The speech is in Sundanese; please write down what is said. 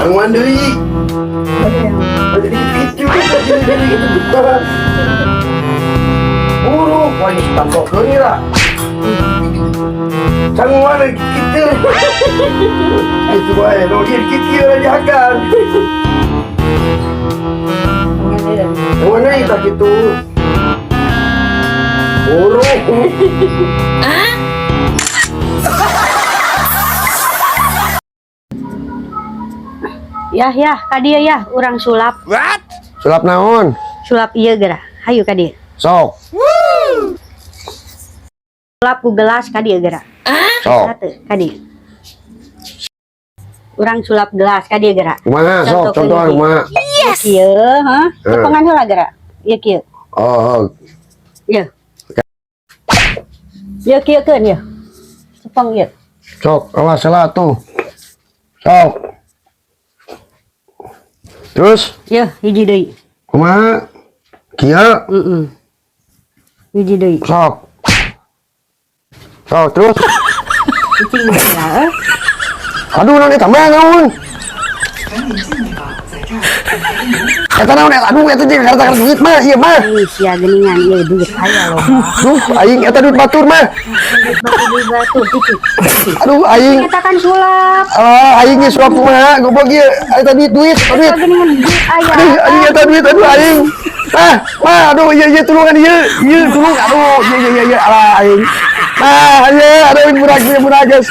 Sanguan deui. Jadi gitu jadi gitu. Buru, wah ini tampokeun lah. Sanguan gitu. Itu wae, nu kieu kieu ajakan. Sanguan deui tah kitu. Buru. Yah yah, ka dieu yah, urang sulap. Sulap naon? Sulap ieu geura. Hayu ka dieu. Sok. Sulap ku gelas ka dieu geura. Sok. Satu, ka dieu. Urang sulap gelas ka dieu geura. Kumaha sok contohan kumaha? Yes. Kieu, ha? Tepangan heula geura. Ieu kieu. Oh, Ieu. Ieu kieu keun ieu. Cepeng ieu. Sok, awas salah tuh. Sok. Terus Ieu hiji deui. Kumaha? Kieu, Heeh. Hiji deui. Sok. Sok terus. Cicing geura eh. Aduh, naon eta mah naon? Eta naon eta aduh eta jeung karta duit mah ieu mah. Ih, sia geuningan ieu duit aya loba. Duh, aing eta duit batur mah. Duit batur duit batur cicing. Cicing. Aduh, aing Eta kan sulap. Ah, aing geus sulap kumaha goblok ieu. Eta duit duit, duit. Eta geuningan duit aya. Aduh, aing eta duit aduh aing. Mah, mah aduh ieu ieu tulungan ieu, ieu tulung aduh ieu ieu ieu alah aing. Mah, ieu aduh budak ieu budak geus.